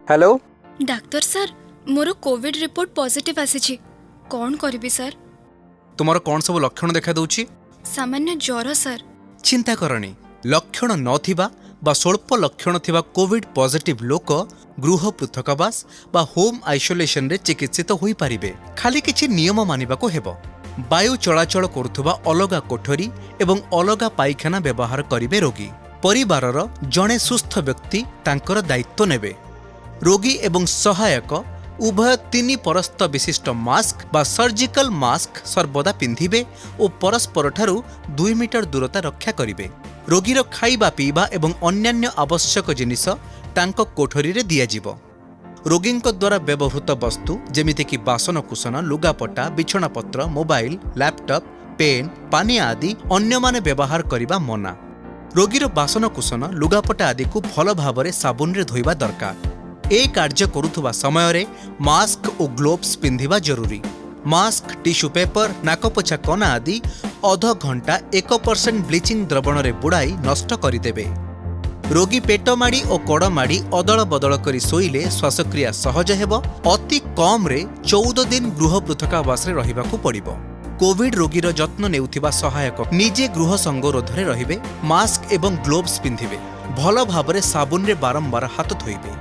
Hello. ଡାକ୍ତର sir, ମୋର Covid report positive ଆସିଛି। କ'ଣ କରିବି ସାର୍? ତୁମର କ'ଣ ସବୁ ଲକ୍ଷଣ ଦେଖାଦେଉଛି? ସାମାନ୍ୟ ଜ୍ୱର ସାର୍। ଚିନ୍ତା କରନି। ଲକ୍ଷଣ ନଥିବା ବା ସ୍ୱଳ୍ପ ଲକ୍ଷଣ ଥିବା କୋଭିଡ ପଜିଟିଭ୍ ଲୋକ ଗୃହ ପୃଥକବାସ ବା ହୋମ୍ ଆଇସୋଲେସନରେ ଚିକିତ୍ସିତ ହୋଇପାରିବେ। ଖାଲି କିଛି ନିୟମ ମାନିବାକୁ ହେବ। ବାୟୁ ଚଳାଚଳ କରୁଥିବା ଅଲଗା କୋଠରୀ ଏବଂ ଅଲଗା ପାଇଖାନା ବ୍ୟବହାର କରିବେ ରୋଗୀ। ପରିବାରର ଜଣେ ସୁସ୍ଥ ବ୍ୟକ୍ତି ତାଙ୍କର ଦାୟିତ୍ୱ ନେବେ। ରୋଗୀ ଏବଂ ସହାୟକ ଉଭୟ ତିନି ପରସ୍ତ ବିଶିଷ୍ଟ ମାସ୍କ ବା ସର୍ଜିକାଲ ମାସ୍କ ସର୍ବଦା ପିନ୍ଧିବେ ଓ ପରସ୍ପରଠାରୁ 2 ମିଟର ଦୂରତା ରକ୍ଷା କରିବେ। ରୋଗୀର ଖାଇବା ପିଇବା ଏବଂ ଅନ୍ୟାନ୍ୟ ଆବଶ୍ୟକ ଜିନିଷ ତାଙ୍କ କୋଠରୀରେ ଦିଆଯିବ। ରୋଗୀଙ୍କ ଦ୍ୱାରା ବ୍ୟବହୃତ ବସ୍ତୁ, ଯେମିତିକି ବାସନକୁସନ, ଲୁଗାପଟା, ବିଛଣାପତ୍ର, ମୋବାଇଲ, ଲ୍ୟାପଟପ୍, ପେନ୍, ପାନୀୟ ଆଦି ଅନ୍ୟମାନେ ବ୍ୟବହାର କରିବା ମନା। ରୋଗୀର ବାସନକୁସନ, ଲୁଗାପଟା ଆଦିକୁ ଭଲ ଭାବରେ ସାବୁନରେ ଧୋଇବା ଦରକାର। ଏ କାର୍ଯ୍ୟ କରୁଥିବା ସମୟରେ ମାସ୍କ ଓ ଗ୍ଲୋଭ୍ସ ପିନ୍ଧିବା ଜରୁରୀ। ମାସ୍କ, ଟିସ୍ୟୁ ପେପର, ନାକପୋଛା କନା ଆଦି ଅଧ ଘଣ୍ଟା 1% ବ୍ଲିଚିଂ ଦ୍ରବଣରେ ବୁଡ଼ାଇ ନଷ୍ଟ କରିଦେବେ। ରୋଗୀ ପେଟ ମାଡ଼ି ଓ କଡ଼ ମାଡ଼ି ଅଦଳ ବଦଳ କରି ଶୋଇଲେ ଶ୍ୱାସକ୍ରିୟା ସହଜ ହେବ। ଅତି କମ୍ରେ 14 ଦିନ ଗୃହ ପୃଥକାବାସରେ ରହିବାକୁ ପଡ଼ିବ। କୋଭିଡ ରୋଗୀର ଯତ୍ନ ନେଉଥିବା ସହାୟକ ନିଜେ ଗୃହ ସଙ୍ଗରୋଧରେ ରହିବେ, ମାସ୍କ ଏବଂ ଗ୍ଲୋଭ୍ସ ପିନ୍ଧିବେ, ଭଲ ଭାବରେ ସାବୁନରେ ବାରମ୍ବାର ହାତ ଧୋଇବେ।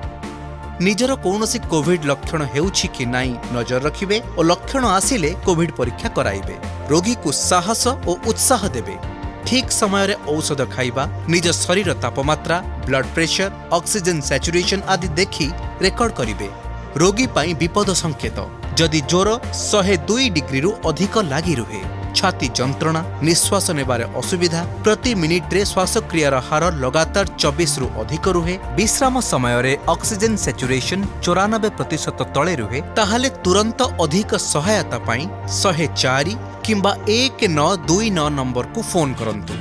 ନିଜର କୌଣସି କୋଭିଡ ଲକ୍ଷଣ ହେଉଛି କି ନାହିଁ ନଜର ରଖିବେ ଓ ଲକ୍ଷଣ ଆସିଲେ କୋଭିଡ ପରୀକ୍ଷା କରାଇବେ। ରୋଗୀକୁ ସାହସ ଓ ଉତ୍ସାହ ଦେବେ। ଠିକ୍ ସମୟରେ ଔଷଧ ଖାଇବା, ନିଜ ଶରୀର ତାପମାତ୍ରା, ବ୍ଲଡ ପ୍ରେସର, ଅକ୍ସିଜେନ ସାଚୁରେସନ ଆଦି ଦେଖି ରେକର୍ଡ କରିବେ। ରୋଗୀ ପାଇଁ ବିପଦ ସଂକେତ: ଯଦି ଜ୍ୱର 102 ଡିଗ୍ରୀରୁ ଅଧିକ ଲାଗି ରୁହେ, ଛାତି ଯନ୍ତ୍ରଣା, ନିଶ୍ୱାସ ନେବାରେ ଅସୁବିଧା, ପ୍ରତି ମିନିଟ୍ରେ ଶ୍ୱାସକ୍ରିୟାର ହାର ଲଗାତାର 24ରୁ ଅଧିକ ରୁହେ, ବିଶ୍ରାମ ସମୟରେ ଅକ୍ସିଜେନ ସାଚୁରେସନ 94% ତଳେ ରୁହେ, ତାହେଲେ ତୁରନ୍ତ ଅଧିକ ସହାୟତା ପାଇଁ 104 କିମ୍ବା 1929 ନମ୍ବରକୁ ଫୋନ୍ କରନ୍ତୁ।